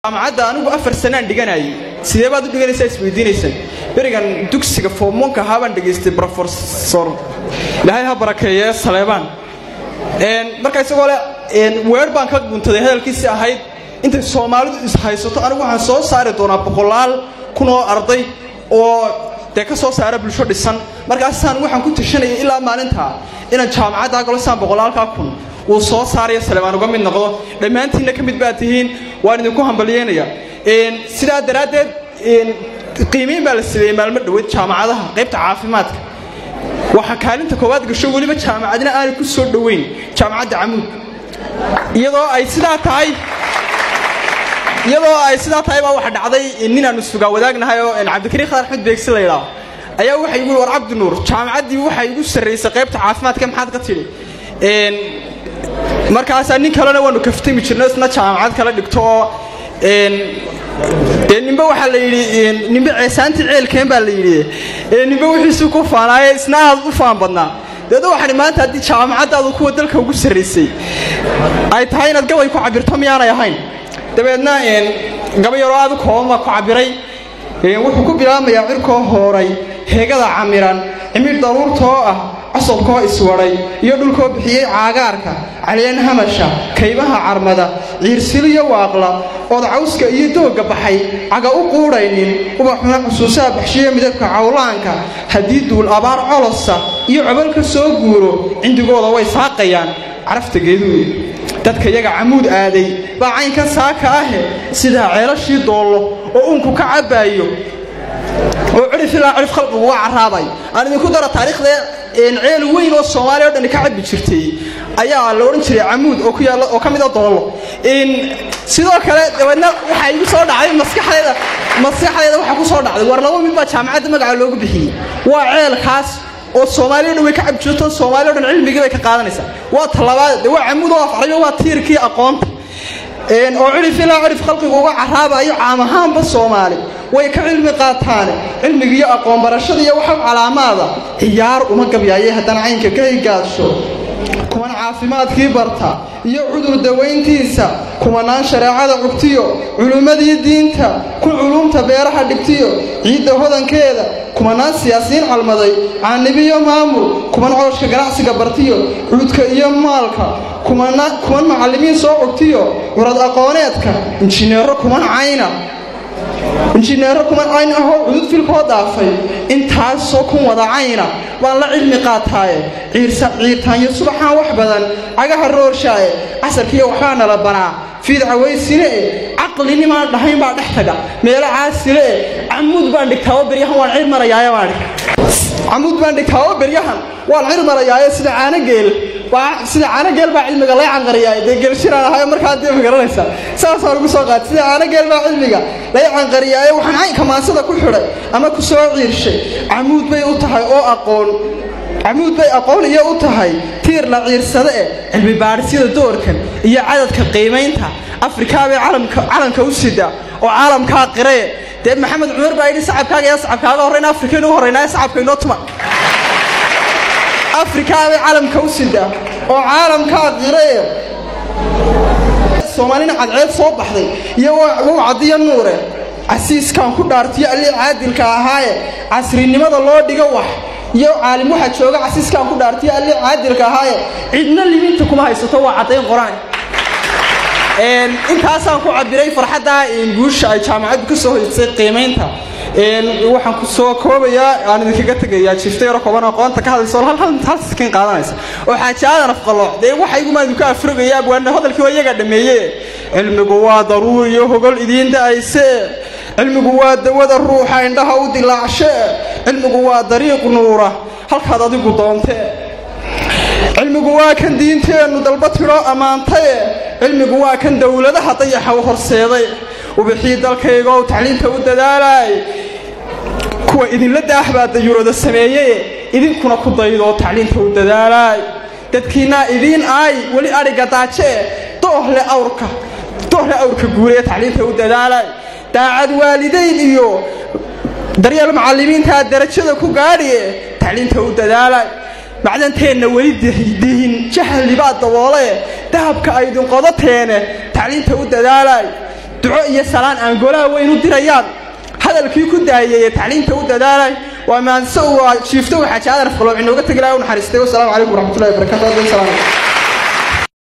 Jaamacadda anigu 4 sanaan dhiganayay. Sidee baad u dhiganaysaa, isweydiinaysan. Berigan dugsiga form one-ka ahaa baan dhegaystay professor, Ilaahay ha barakeeye, Saleebaan. Marka isagoo le weer baan ka guntaday hadalkiisii ahayd: intay Soomaalidu ishaysato, anigu waxaan soo saari doonaa boqolaal kun oo arday oo dee ka soo saara bulsho dhisan. Markaasaan waxaan ku tashanayay ilaa maalintaa inaan jaamacaddaa galo, saan boqolaalkaa kun uu soo saarayo Saleebaan uga mid noqdo. Dhammaantiinna ka mid baa tihiin, waan idinku hambalyeynaya. Sidaa daraaddeed qiimeyn baa la sameeyey maalmo dhoweed jaamacadaha qaybta caafimaadka. Waxaa kaalinta koowaad gasho, weliba jaamacadna aanay ku soo dhoweyn, Jaamacadda Camuud. Iyadoo ay sidaa tahay baa waxa dhacday nin aanu sugaa wadaagnahay oo Cabdikariin Khadar Axmed Beegsi la yidhaaho ayaa waxay igu: "War Cabdinuur, jaamacaddii waxay igu sarraysay qaybta caafimaadka, maxaad ka tidhi?" Markaasaa nin kalena waanu kaftami jirno, isna jaamacad kala dhigto oo dee ninba waxaa la yidhi, ninba ceesaantii ceelkeen baa la yidhi, ninba wixiisuu ku faanaaye, isna aad u faan badnaa. Deedna waxaan maanta haddii jaamacaddaadu kuwa dalka ugu sarraysay ay tahay, inaad gabay ku cabirto miyaanay ahayn? Dabeedna gabay yaroo aad u kooban baa ku cabiray. Wuxuu ku bilaabmayaa: cirkoo hooray, heegada camiran, cimir daruurtoo ah, cosobkoo iswadhay iyo dhulkoo bixiyey caagaarka, caleen hamasha, kaymaha carmada, ciirsiliyo waaqla, ood cawska iyo doogga baxay caga u quudhaynin, ubaxuna xusuusaha baxshiyo midabka cawlaanka. Haddii duul abaar colosa iyo cobol ka soo guuro, cindigooda way saaqayaan carafta geeduuy. Dadka iyaga Camuud aaday baa caynkan saaka ahe, sidaa ceelashii Doollo oo uunku ka cabbaayo oo cirif ilaa cirif khalqigu uga carraabay. Aan idinku daro taariikhda: ceel weyn oo Soomaaliya o dhan ka cabbi jirtay ayaa la odhan jiray Camuud, oo ku yaalla oo ka mid a Doollo. Sidoo kale dabeedna waxaa igu soo dhacday maskaxdayda waxaa ku soo dhacday: war, laba mid baa jaamacadda magaca loogu bixiyey. Waa ceelkaas oo Soomaaliya o dhan way ka cabbi jirto, Soomaaliya o dhan cilmigii bay ka qaadanaysaa. Waa talabaad, dee waa Camuud oo af Carabiya, waa tiirkii aqoonta oo cirif ilaa cirif khalqigu uga caraabayo. Caam ahaanba Soomaali way ka cilmi qaataane, cilmigiiyo aqoon barashada iyo waxa calaamaada. Ciyaar uma gabyaaye, haddana caynka ka higaadsho, kuman caafimaadkii barta iyo cudur dawayntiisa, kumanaan shareecada cugtiyo culummadii diinta, ku culumta beeraha dhigtiyo ciidda hodankeeda, kumanaan siyaasiyiin calmaday, caanibiyo maamul, kuman cooshka ganacsiga bartiyo cuudka iyo maalka, kuman macallimiin soo cugtiyo curad aqooneedka, injineero kuman cayna, injineero kuman cayn ahoo cudud filkoo dhaafay, intaasoo kun wada cayna baan la cilmi qaataaye. Ciirtaanyo subaxaan wax badan cagaha roorshaaye, casarkiiyo waxbaa nala baraa fiid cawaysine e, caqlinimaan dhahayn baa dhex taga meelo caasile e. Camuud baan dhigtaa oo beryahan waan cir marayaaye, baan Camuud baan dhigtaa oo beryahan waan cir marayaaye, sida caanogeel, sida caanogeel baa cilmiga lay canqariyaay. Dee geelshiraan ahayo markaa, dee ma garanaysaa, saasaan ugu soo qaatay: sida caanogeel baa cilmiga lay canqariyaaye. Waxaan caynka maansada ku xidhay ama ku soo ciirshay: Camuud bay u tahay oo aqoon, Camuud bay aqoon iyo u tahay tiir la ciirsada eh. Cilmi baadhisyada doorkan iyo cadadka qiimaynta Afrikaa bay calanka u sida oo caalamkaa qiree. Dee Maxamed Cumar baa yidhi: "Sacabkaaga yaa sacabkaaga horrayna, Afrikaynu u horraynaaye, sacabka inoo tuma." Afrikaa bay calamka u sida oo caalamkaa qiree. Soomaalina cadceed soo baxday iyo wow cadiyo nuure, casiiskaan ku dhaartiyo Allii caadilka ahaaye, casrinimada loo dhigo wax iyo caalim waxaa jooga. Casiiskaan ku dhaartiyo Allii caadilka ahaaye, cidna liminta kuma haysato, waa caddayn qoraan. Intaasaan ku cabiray farxadda guusha ay jaamacaddu ka soo hoysay qiimaynta. Waxaan ku soo koobayaa, aan idinkaga tegayaa jiifta yaro kooban aqoonta ka hadlaysa oo hal sikin qaadanaysa oo Xaaji Aadan Afqalooc. Dee waxa igumaa idinku afrogayaa, waana hadalkii waa iyagaa dhameeye. Cilmigu waa daruur iyo hogol idiin da'ayse, cilmigu waa dawada ruuxa indhaha u dilaacshe, cilmigu waa dariiq nuura halkaad adigu doontee, cilmigu waa kan diinteennu dalba tidhoo ammaantaye, cilmigu waa kan dowladaha dayaxa u horseeday. Ubixii dalkayga oo tacliinta u dadaalay, kuwa idinla daah baa dayurooda sameeyeye, idinkuna ku daydoo tacliinta u dadaalay. Dadkiinnaa idiin aay weli adhiga daajee, doohle awrka, doohle awrka guuraya, tacliinta u dadaalay. Daacad waalidayn iyo daryeel macallimiintaa darajada ku gaadhiye, tacliinta u dadaalay. Macdanteenna weli dihin jahli baa daboole, dahabka aydin qodateene, tacliinta u dadaalay. Duco iyo salaan aan golaha weyn u dirayaan hadalkii ku daayay tacliinta u dadaalay. Waa maanse, waa jiifto. Waxaa jaadan afqalooc inooga tegi lahaa u naxariistay. Wasalaamu calaykum waraxmatullahi wabarakatu. Salaam.